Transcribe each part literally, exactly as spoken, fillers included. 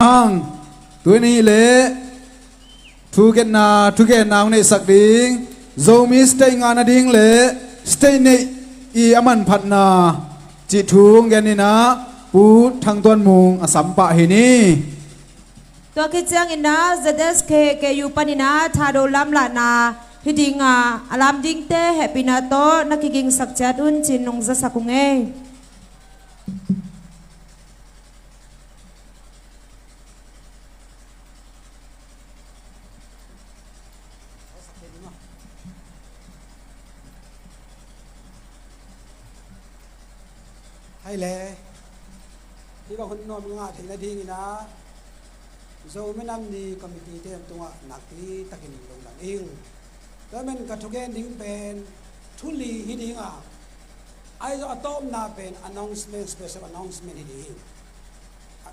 Ang, tuni le thugenna, thugenna hong neihsak ding Zomi state ngah nading le state neih i a manphatna cih thu hong gen in ah Pu Thang Tuan Mung a sam pah hi ni. Tua khit ciangin ah Z S K K U panin ah Thado lamlahna hi ding a, a lam dingte hehpihna tawh na kigingsak ciat un ci-in nong zasak ung ei. Hai le, hih bang hun nuam ngah theih nadingin ah Zomi Nam Ni committee te tungah nakpi takin lungdam ing. Tua ahih manin ka thugen ding pen thu li hi ding a, ahi zong a tawpna pen announcement, special announcement hi ding. A,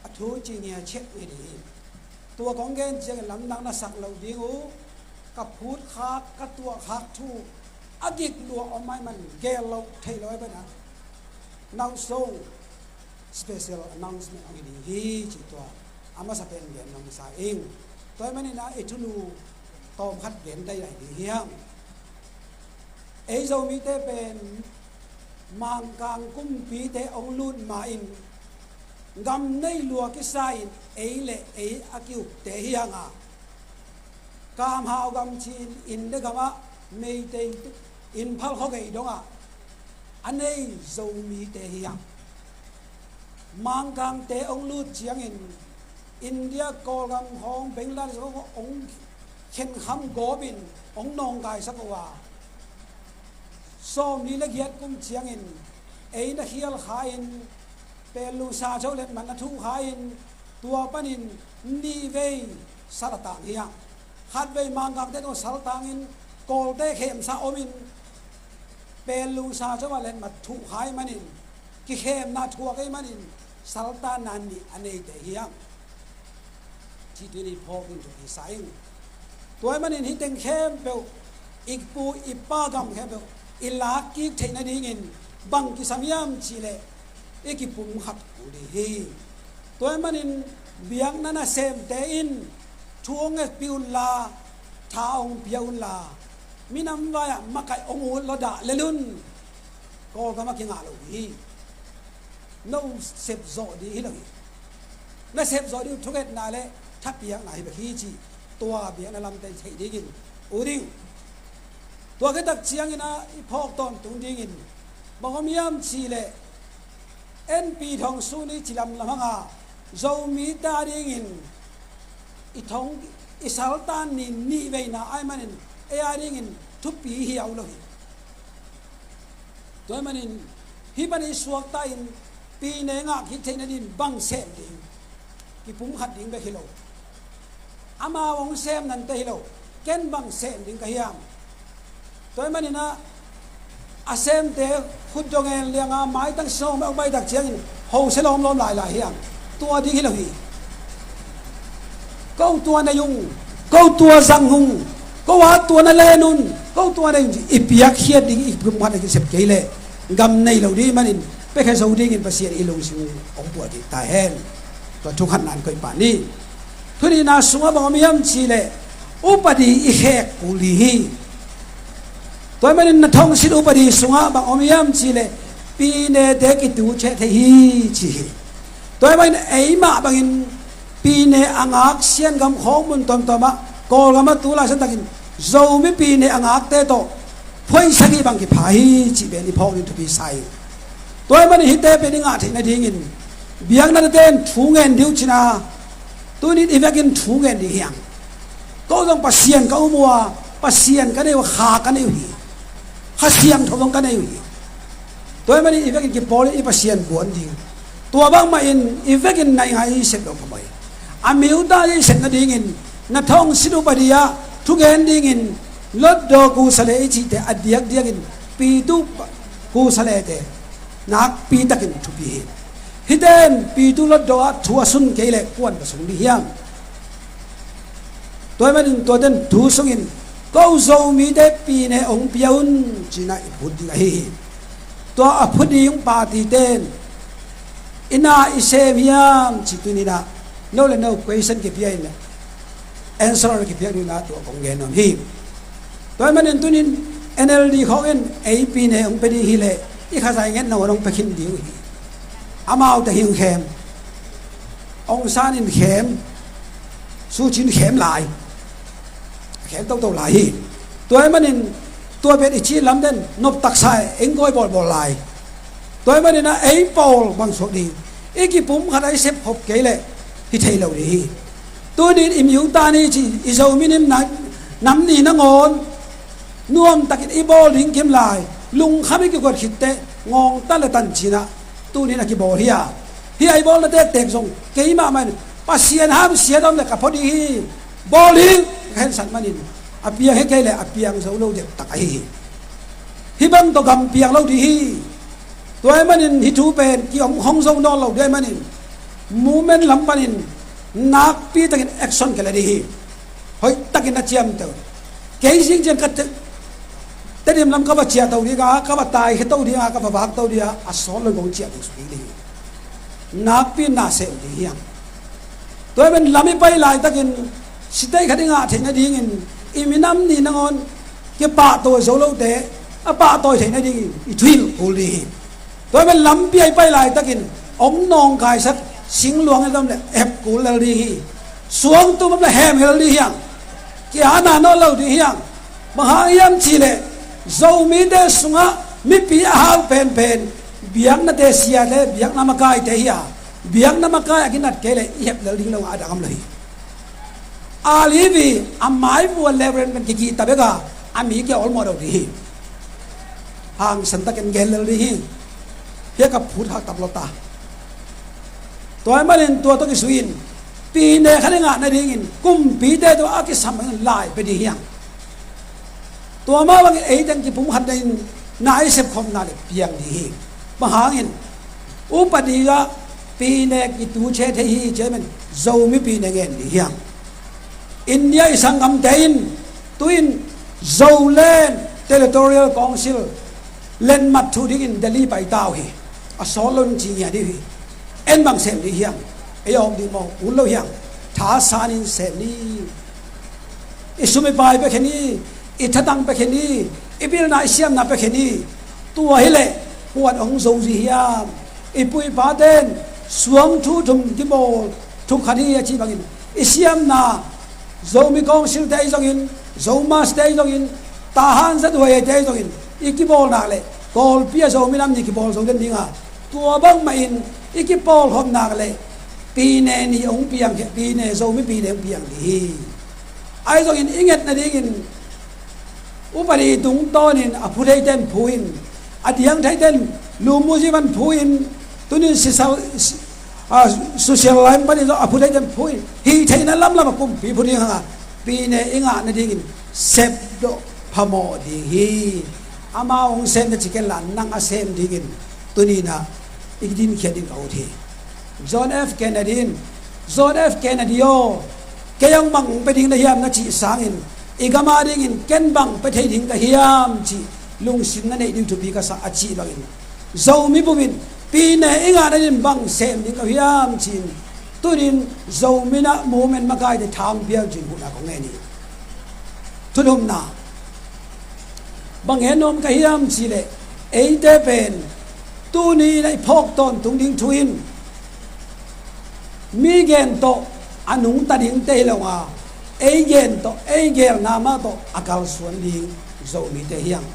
a thu ci ngia ciat hi ding. Tua kong gen ciangin lamdang na sak loh ding uh, ka phutkhak, ka tuahkhak thu a gik lua om ahih manin gel loh theih loh ahih manin ah, nau sung special announcement hong hi ding hi cih tua a masa pen gen nong sa ing. Tua ahih manin ah i thulu tawmkhat gen daidai ding hi hang. Ei Zomite pen Mangkang kumpite hong lut ma-in gam nei lua kisa-in ei le ei a ki-ukte hi hang a, Kamhau gam ci-in India gamah Meitei Imphal khuagei dongah a nei Zomite hi hang. Mangkangte hong lut ciangin India, Kawlgam khawng, Bangladesh khawng hong khenkham gawpin hong nawngkaisak uh a, sawmli le giat kum ciangin ei na khial kha-in, Pellu Sa Cho letmat na thuh kha-in, tua panin nihvei sal a tang hi hang. Khatvei Mangkangte tungah sal tangin Kawlte khemsa omin, Pellu Sa Cho a letmat thuh kha ahih manin, kikhemna thuak ahih manin, saltanna nih a neite hi hang. Cih tuni phawk in thupi sa ing. Tua ahih manin hih teng khempeuh, i pu i pa gam khempeuh i lak kik theih nadingin bang kisam hiam cihleh i kipumkhat kul ding hi. Tua ahih manin biakna nasemte in thu hong ngetpih unla, tha hong pia unla, minam vai-ah makaih hong ut lua dah lel un. Kawlgam ah kinga lo hi. No sep zawh ding hi lo hi. Na sep zawh ding uh thungetna le thapiakna hi bek hi cih tua biakna lamte theih dingin ut ing. Tua khit tak ciangin ah i phawk tawntung dingin bang om hiam cihleh, N P thong sun i ci lamlam hang a, Zomite a dingin i thong, i saltan ni nihveina ahih manin ei a dingin thupi hi uh lo hi. Tua ahih manin hih pan i suakta in pyine ngah kik theih nadin bang sem ding, kipumkhat ding bek hi lo. Amau hong sem nante hi lo, ken bang sem ding ka hiam? Tua ahih manin ah a semte khut dong en lianga maitang sawm a hong pai tak ciangin ho sia lawmlawm lailai hiam? Tua ding hi lo hi. Ko tua nei ung, ko tua zang ung, ko a tua na len un, ko tua nei ung, i piakkhiat ding, i pumkhat a kisep kei leh gam nei lo ding manin piakhia zo dingin Pasian i lungsim hong puah ding ta hen. Tua thukhatna in koih pah ni. Thu nihna sungah bang om hiam cihleh, upadi i khek kul ding hi. Tua ahih manin na thongsit upadi sungah bang om hiam cihleh, pyinete kitu cheh thei hi ci hi. Tua ahih manin eimah bangin pyine a ngak Siangam khawng mun tuamtuam ah, Kawlgam ah tu laisan takin Zomi pyine a ngakte tawh point sagih bang kipha hi cih pen i phawk ding thupi sa hi. Tua ahih manin hihte pen i ngah theih nadingin biakna tete in thu ngen ding uh cina, tuni in i vekin thu ngen ding hi hang. Ko zong Pasian ka um uh a, Pasian ka nei uh a, Kha ka nei uh hi. Kha Siangtho zong ka nei uh hi. Tua ahih manin i vekin kipawl in i Pasian buan ding. Tua bangmah in i vekin na i ngai i sep lo kha mai. A miuta i sep nadingin na thongsit upadi ah thugen dingin Lotdaw Kusale i cihte a diakdiakin Pitu Kusalete nakpi takin thupi hi. Hihte in Pitu Lotdaw ah thu a sun kei leh kuan va sung ding hiam? Tua ahih manin tuate in thu sungin ko Zomite pyine hong pia un cina i phut ding ahi hi. Tua a phut ding partyte in i na i sem hiam cih tuni in ah No le no question kipia in le answer kipia ding a tua kong gen nuam hi. Tua ahih manin tunin N L D khawng in ei pine hong pia ding hi leh i khazai ngetna hong pia khin ding uh hi. Amaute hi hong khem, Aung San in khem, Suu Kyi in khem lai, khem toto lai hi. Tua ahih manin tua pen i cih lam den nop taksa e, eng kawi bawlbawl lai. Tua ahih manin a ei pawl bang suak ding, i kipumkhat a i sepkhop kei leh hi thei lo ding hi. Tunin i miuta ni ci i Zomi nim na, nam ni nangawn nuamtakin i bawl ding kim lai, lungkham i kikuat khitteh ngawngta le tancina tunin a kibawl hi a, hi a i bawlna tektek zong keimah mah in Pasian hamsiat om le ka pho ding hi, bawl hi ka hensat manin a piang hi kei le a piang zo lo deuh tak ahi hi. Hih bang tawh gam piang lo ding hi. Tua ahih manin hih thu pen ki-om khong zo nawn lo ding ahih manin movement lam panin nakpi takin action kila ding hi. Hoih takin na ciamteh uh. Kei zing ciang ka te, Tedim lam ka va ciahto ding a, ka va taikhia to ding a, ka va vakto ding a, a sawt lo kong ciah ding suk ding hi. Nakpi na sem ding hi hang. Tua ahih manin lam i pai laitakin sitei khat i ngah theih nadingin i minam ni nangawn kipahtawi zo lote a pahtawi theih nadingin i thuhilh kul ding hi. Tua ahih manin lampi a i pai laitakin om nawngkaisak singluang i dam le hep kul lel ding hi. Suangtum om le hem lel ding hi hang. Ki-ana nawn lo ding hi hang. Bang hang hiam cihleh Zomite sungah mipi a hau penpen biaknate siate, biakna makaite hi a, biakna makai a kinat kei le i hep lel ding lo a dang om lo hi. A livi a maivuan le ren pen kikihta bek a, a mi kia olmawh deuh ding hi. Hangsan takin gen lel ding hi. Hia ka phut hak tap lo ta. Tua ahih manin tua tawh kisui-in pine khat i ngah nadingin kumpite tawh a kisam lai pia ding hi hang. Tua mah bangin ei teng kipumkhat nadingin na i sepkhopna le piang ding hi. Bang hangin upadi ah pine kitu che thei hi ci ahih manin Zomi pine ngen ding hi hang. India i sanggamte in tuin Zoland Territorial Council letmat thuh dingin Delhi pai ta uh hi. A sawt lo in ci ngia ding uh hi. En bang sem ding hi hang. Ei a awk ding maw, ut lo hi hang. Thasanin sem ni. I sum i pai pia khin hi, i thatang pia khin hi, i pilna i siamna pia khin hi. Tua hileh kuan hong zo zi hiam? I pu i paten suangthu thum kibawl thuk khat hi a cih bangin i siamna Zomi Council te ahi zongin, Zomas te ahi zongin, Tahan Zathuai te ahi zongin i kibawl nak leh Kawlpi a Zomi nam ni kibawl zo den ding a, tua bangmah in i kipawlkhop nak leh pine ni hong piang, pine, Zomi pine hong piang ding hi. Ahi zongin i nget nadingin upadi tungtawnin a phu theiten phu in, a diang theiten lumuzi van phu in, tunin sisal, si-, a, social line panin zong a phu theiten phu in, hih theihna lamlam a kumpi phu ding hang a, pine i ngah nadingin sepdawh phamawh ding hi. Amau hong sem na ci ken la, nang a sem dingin tuninah i dinkhiat ding ka ut hi. John F Kennedy in, John F Kennedy aw, kei hong bang hong pia ding na hiam na cih sangin, i gam a dingin ken bang pia thei ding ka hiam cih lungsim na neih ding thupi ka sa a cih bangin, Zomi bupin pine i ngah nadingin bang sem ding ka hiam ci-in, tunin Zomi na movement makaite thang pial cin huhna kong ngen hi. Thuthumna. Bang gen nuam ka hiam cihleh, eite pen tuni in a i phawk tawntung ding thu in mi gen tawh a nungta dingte hi lo a, ei gen tawh, ei gelna mah tawh a kalsuan ding Zomite hi hang.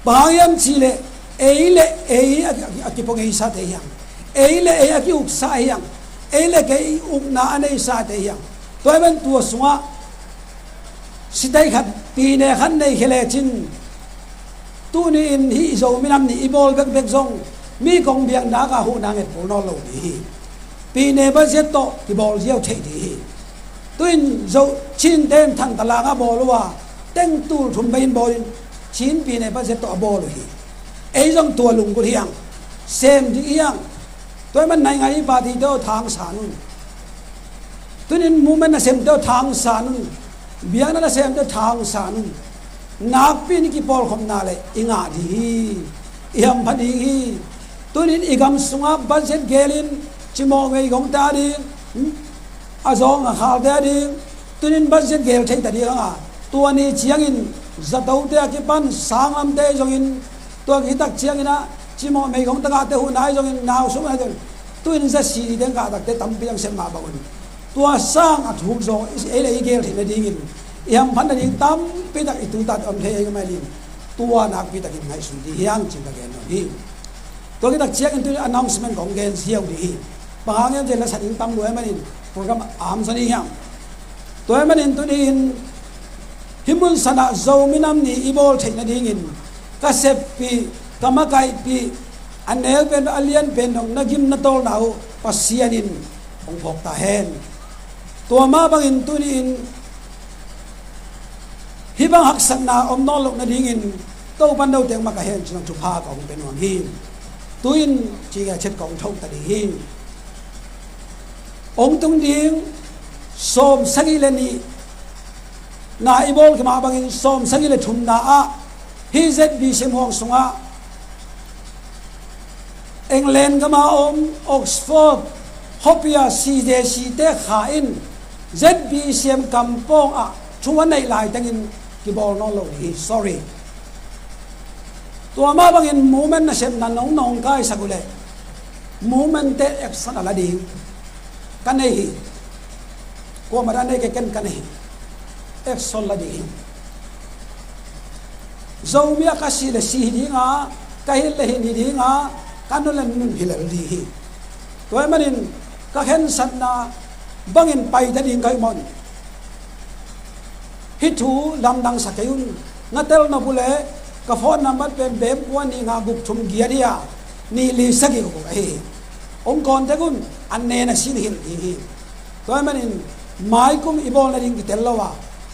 Bang hang hiam cihleh, ei le ei a, a, a kipua ngeisate hi hang. Ei le ei a ki-uksa hi hang. Ei le kei ukna a neisate hi hang. Tua hi ban tua sungah sitei khat, pine khat nei khia lecin, tuni in hih Zomi nam ni i bawl bekbek zong mi kong biakna ka huhna nget kul nawn lo ding hi. Pine budget tawh kibawl ziau thei ding hi. Tuin Zo, Chin ten Thantlang a bawl uh a, teng tul thum bei in bawl in, Chin pine budget tawh a bawl uh hi. Ei zong tua lunggulh hi hang, sem ding hi hang. Tua hi man naingan i party tawh thangsan un. Tunin movement nasemte aw, thangsan un. Biakna nasemte aw, thangsan un. Nakpi in i kipawlkhopna le i ngah ding hi. I hampha ding hi. Tunin i gam sungah budget gelin cimawh ngei kong ta ding, A zawng a khalte a ding, tunin budget gel thei ta ding hang a, tua ni ciangin zatote a kipan sanglamte zongin, tua kitak ciangin ah cimawh meigong tagahte huhna ahi zongin, nau sum ahi zongin, tuin Z C D teng kahtakte tampi ang sem mah bang un, tua sang a thuk zaw i, ei le i gel theih nadingin i hamphat nading tampi tak i tutat om thei ahi mah in, tua nakpi takin ngaihsun ding hi hang cih ka gen nuam hi. Tua kitak ciangin tuin announcement kong gen ziau ding hi. Bang hang hiam cih leh la sa ding tam lua ahih manin program a om zaw ni hiam. Tua ahih manin tuni-in hih mun sanah Zomi Nam Ni i bawl theih nadingin ka seppih, ka makaihpih, a neu pen a lian pen dong na gim na tawlna uh Pasian in hong phawk ta hen. Tua mah bangin tuni-in hih bang haksatna om nawn loh nadingin Topa'n note makaih hen ci-in thupha kong pia nuam hi. Tu-in ci-a ciat kong thok ta ding hi. Hong tung ding sawm sagih le nih na i bawl kha mah bangin sawm sagih le thumna ah hih Z B C M huang sungah England gama om Oxford khuapi a C J C te kha in Z B C M kampawng ah thu a neih laitengin kibawl nawn lo ding hi. Sorry. Tua mah bangin movement nasepna nong nawngkaisak uh leh movement te action a la ding ka nei hi. Kuamah dah nei kei, ken ka nei hi. Action la ding hi. Zomi a ka si le si hi ding a, ka hih le hih hi ding a, ka nun le nun hi lel ding hi. Tua ahih manin ka khensatna bangin pai ta ding ka hih manin hih thu lamdang sa kei un. Na tel nop uh leh ka phone number pen bem kua nih nga guk thum giat hi a, nih li sagih guk ahi hi. Hong contact un, a nen a sin hilh ding hi. Tua ahih manin maikum i bawl nading kitel lo a,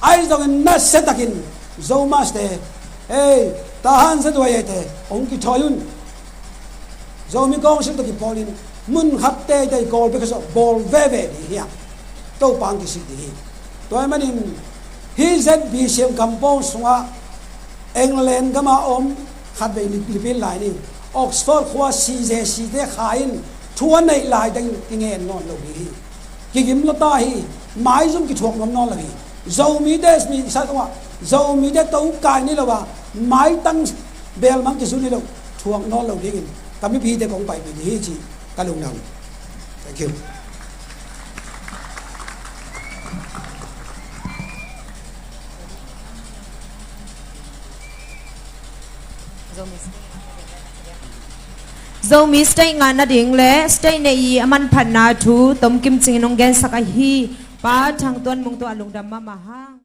ahi zongin nasia takin Zomaste, hei, Tahan Za Duai ei te hong kithawi un. Zomi Council tawh kipawlin mun khat teitei Kawlpi khua sungah bawl veve ding hi hang. Topa hong kisik ding hi. Tua ahih manin hih Z B C M kampawng sungah England gama om khatvei lipin lai ni. Oxford khua C J C te kha in thu a neih laiteng i ngen nawn lo ding hi. Kigim lo ta hi. Maizum kithuak nuam nawn lo hi. Zomite mi sa tungah Zomite tokai ni lo a, maitang belmang kizui ni lo, thuak nawn lo dingin ka mipite kong paipih ding hi ci ka lungdam. Thank you. Zomi State ngah nading le State neih i a manphatna thu Tom Kim Cing in hong gensak ahi. Pa Thang Tuan Mung tawh a lungdam mahmah hang.